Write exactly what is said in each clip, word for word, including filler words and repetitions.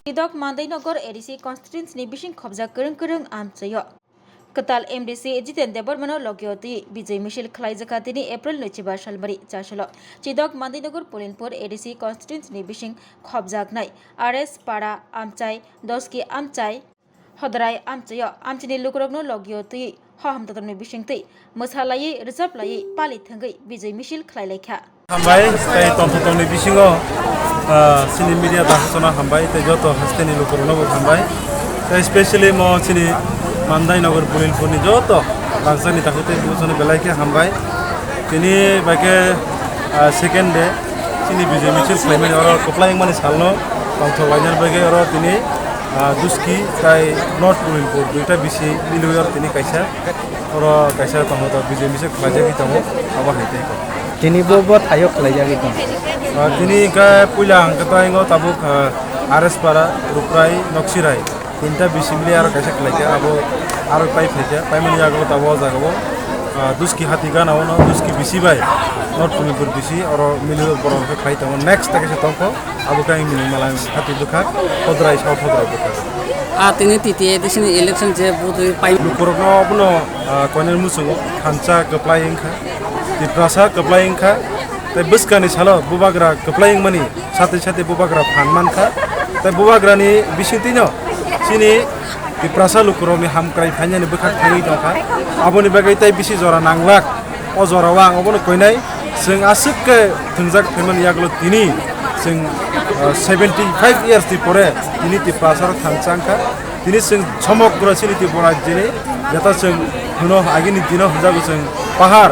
Chidok Mandainagar A D C constituency ni bising khobjak kwrwng kwrwng amchaio. Kwtal M D C Jiten Debbarmano logio twi bijoi misil khlaijak kha tini April nwichiba salmari chasalo. Chidok Mandainagar Pulinpur A D C constituency ni bising khobjaknai R S Para amchai, Doski amchai, Hodrai amchaio amchini lukurokno logio twi hohom totomni bisingtwi mwsalaiwi, rwchaplaiwi, pali thwngwi bijoi misil khlailaikha. Hambai, tei tongthok tongni bisingo, ah, chini media dakhasano hambai, tei joto hasteni lukurokno bo hambai. Tei specially mo chini Mandainagar Pulinpurni joto rangchakni dakhai tei buchani belai khe hambai. Tini bai khe, ah, second day chini bijoi misil khlaimani oro kwplai wngmani salno tongthok lainani bagwi oro tini, ah, Duski tei North Pulinpur duita bisi milwi oro tini kaisa, oro kaisa tongo, to bijoi misil khlaijagwi tongo, abo hai tei kok. Tini bo, bo thaio khlaijagwi tongo. Ah, tini hwnkhe puila hwnkhe to ingo tabuk, ah, R S Para, Ruprai, Noksirai. Tinta bisi mili aro kaisa khlaikha, abo aro pai phaikha, paimani yagulo tabuk o jagao, ah, Duski hati gana ono, Duski bisi bai, North Pulinpur bisi, oro mili borok khe khlai tongo. Next ta kaisa tongkho, abo khe ang mili mala hati bwkha, Hodrai, South Hodrai bwkha. Ah, tini T T A D C ni election je vote pai. Lukurokno abono, ah, koinani muchungo thansa kwplai wngkha, Tiprasa kwplai wngkha, tei bwskani salo bubagra kwplai wngmani satwi satwi bubagra phan mankha, tei bubagrani bisingtwino chini Tiprasa lukurokni hamkrai phainani bwkhak thangwi tongkha, aboni bagwi tei bisi jora nanglak. O jorao ang obono koinai, chwng aswk khe thwngjak phaimani yagulo tini chwng, ah, seventy five years ni pore tini Tiprasa rok thansa wngkha. Tini chwng somogro chini Tripura rajyoni jeta chwng hwno agini dino hwnjago chwng pahar,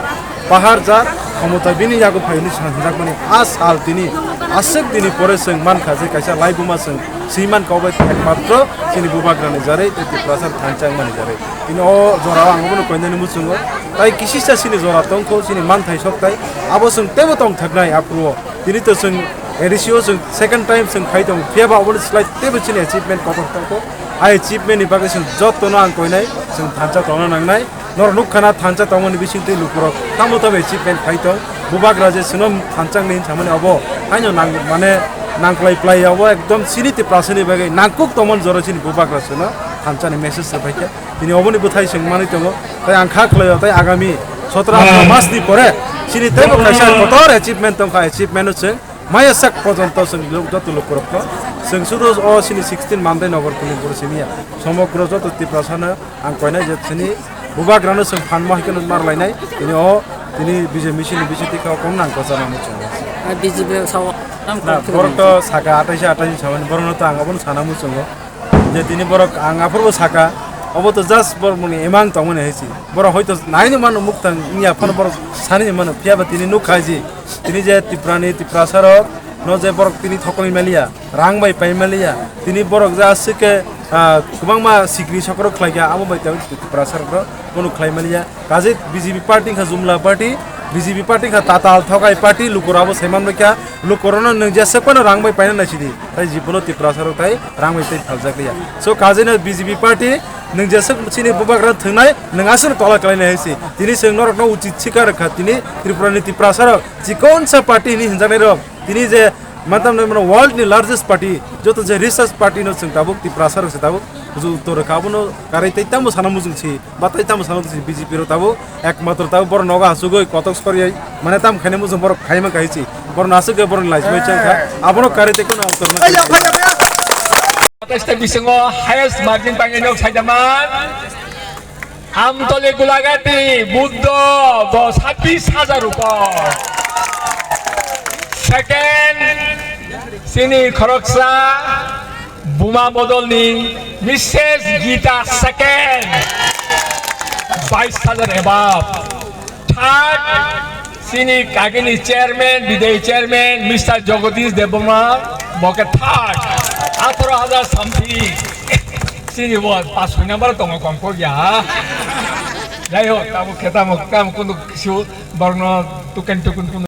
pahar ja khomota bini yago phai hwnwi sa hwnjakmani a sal tini aswk dini pore chwng mankha je kaisa laibuma chwng swi mankha obo ekmatro chini bubagrani jarwi tei Tiprasa thansa wngmani jarwi. Tini o jorao ang obono koinani muchungo. Tai kisisa chini jora tongkho, chini manthai soktai. Abo chwng teibo tongthoknai aphuru o. Tini to chwng A D C o chwng second time chwng khai tongo. Phiya ba oboni slai teibo chini achievement kotor tongkho. A achievement ni bagwi chwng jotono ang koinai, chwng thansa tongna nangnai. Norok nukha na thansa tongmani bisingtwi lukurok tamo tamo achievement khai tong. Bubagra je chwngno thansa wngni hinsamani obo haino nang, mane nangklai plai obo ekdom chini Tiprasani bagwi nangkuk tongmani jora chini bubagra chwngno thansa ni message rwphaikha. Tini oboni bwthai chwng manwi tongo, tei ang kha khlaio, tei agami sotro atro mas ni pore chini teibo kaisa kotor achievement tongkha, achievement o chwng maya sak porjonto chwng lo-, joto lukurokno chwng sudu o chini sixteen Mandainagar Pulinpur simi ya, somogro joto Tiprasano ang koinai je chini bubagrano chwng phan mo hai kheno mar lainai, tini o tini B J P chini B J P kha o kom nang kochana muchungo. Ah, B J P sao tam Na, kom borok to saka atai se atai samani, borokno to ang abono sana muchungo. Je tini borok ang aphuru saka, obo to just borok muni emang tongmani hai si. Borok hoito naini mano muktang wngya phano borok sani mano, phiya ba tini nukha ji. Tini je Tiprani, Tiprasa rok no je borok tini thokoi maliya, rang bai pai maliya. Tini borok je aswk khe, ah, kwbangma sikri sokrok khlaikha, abo bai tei Tiprasa rok no bono khlai maliya. Kaje B J P party wngkha jumla party, B J P party wngkha tatal thokai party, lukurok abo saiman baikha, lukurokno nwng jeswk phano rang bai paina naisidi, tai jibono Tiprasa rok tai rang bai tai phaljak liya. So kajeno B J P party nwng jeswk chini bubagra thwngnai, nwng aswkno tola kalainai hai se. Tini chwng norokno uchit sikar kha, tini Tripurani Tiprasa rok chikonsa party hwnwi hwnjaknai rok, tini je mantam nai mano world ni largest party, joto je richest party no chwng tabuk Tiprasa rok se tabuk uju uttor kha, abono karwi tai tamo sana mujung si. Batai tamo salo si B J P rok tabuk ekmatro tabuk borok nogo asugwi kotok soriyai mane tam khaina muchung borok khaima kaichi borok nasugwi borok laismai chang kha abono karwi tei kono autor ma. Testa bisingo highest margin tangwi nok saidaman Amtoli Gulagati Buddho bo sabbish hajar rupor. Second, sini khoroksa Buma bodolni Missus Gita second, bais hajar above. Third, chini kagini chairman, bidai chairman, Mister Jagadish Debbarma, boke third, atharo hajar something. Chini bo pas soi number tongo kom kok ya. Jai ho, tamo khe tamo, tamo kundu kisu. Borokno tuken tuken tuken.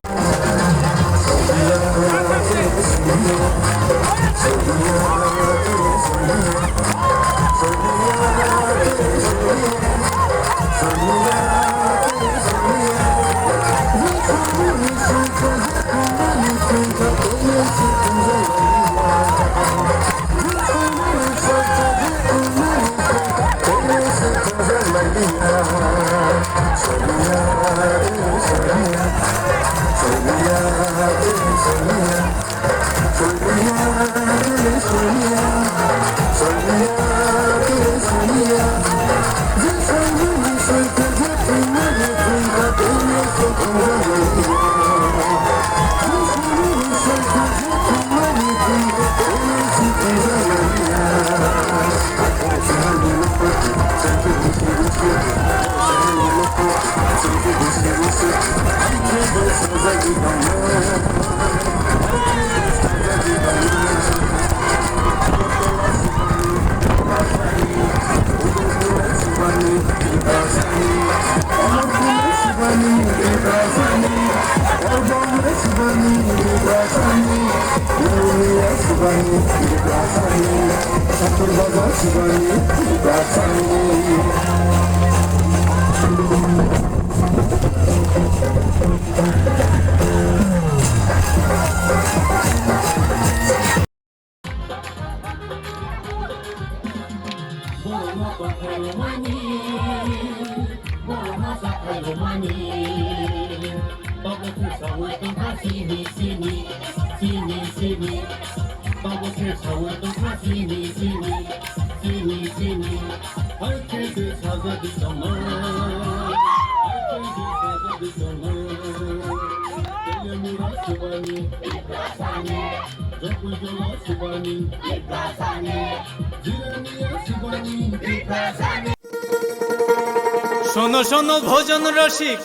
শোনো শোনো ভোজন রসিক,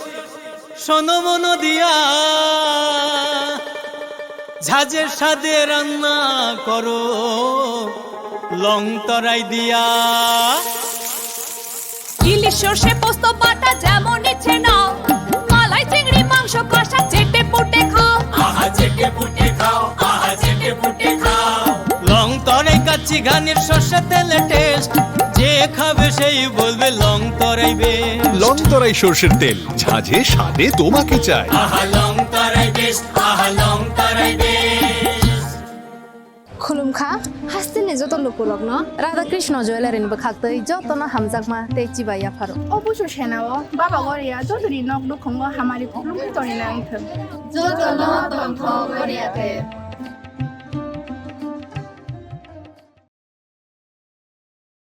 শোনো মন দিয়া, ঝাঁঝের স্বাদে রান্না করো লং তরাই দিয়া। ইলিশ সর্ষে পোস্ত বাটা যেমন ইচ্ছে নাও, মালাই চিংড়ি মাংস কষা চেটে পুটে খাও। আহা চেটে পুটে খাও, আহা চেটে পুটে খাও। লং তরাই কাচ্চি ঘানির সর্ষে তেলে টেস্ট, যে খাবে সেই বলবে লং তরাই বেস্ট। লং তরাই সর্ষের তেল, ঝাঁঝে স্বাদে তোমাকে চাই। আহা লং তরাই বেস্ট, আহা লং তরাই best. Khulumkha, hasteni joto lukurokno Radha Krishna Jewellery ni bwkhaktwi jotono hamjakma tei chibai yapharo. O busu senao Baba Goria jotoni nok nukhungo hamari khulumwi tongwi nangthwng. Jotono tongthok Goria te.